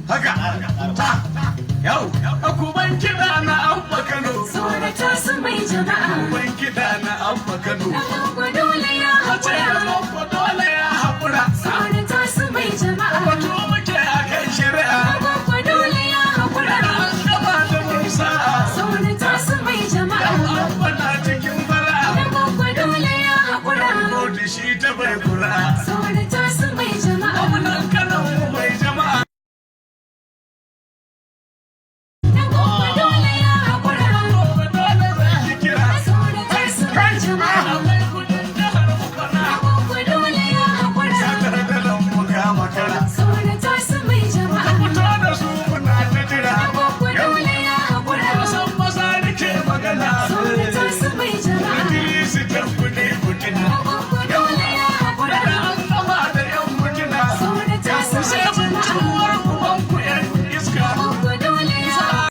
Haka ta yau kuban kiɗa na Abba Kano. Tsorata su mai jama'a. Kuban kiɗa na Abba Kano. Na gwaggo dole ya Hace haƙura. da gwaggo dole ya haƙura. Tsorata su mai jama'a. Batu muke akan shari'a. Na gwaggo dole ya haƙura. An gama da Musa. Tsorata su mai jama'a. Abba na cikin fara'a. Na gwaggo dole ya haƙura. Kotu shi ta bai kura. Tsorata su mai jama'a. Gwamnan Kano mai jama'a. Na gwaggo dole ya haƙura. Gobe dole zai yi kira. Tsorata su mai jama'a. Akwai kudin jihar mu kana. Na gwaggo dole ya haƙura. Satar dalan mu kama kara. Tsorata su mai jama'a. Fito da su muna ta jira. Na gwaggo dole ya haƙura. Kusan maza nake magana. Tsorata su mai jama'a. Idris tafi ne fitina. Na gwaggo dole ya haƙura. Da an gama da yan fitina. Tsorata su mai Sai mun ci jama'a. uwar uban ku yan iska. Gwaggo dole ya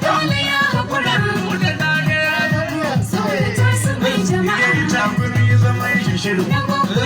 dole ya haƙura. Kuda na ga ya gudu. Tsorata su mai jama'a. Yayi takuri zaman shi shiru. Na gwaggo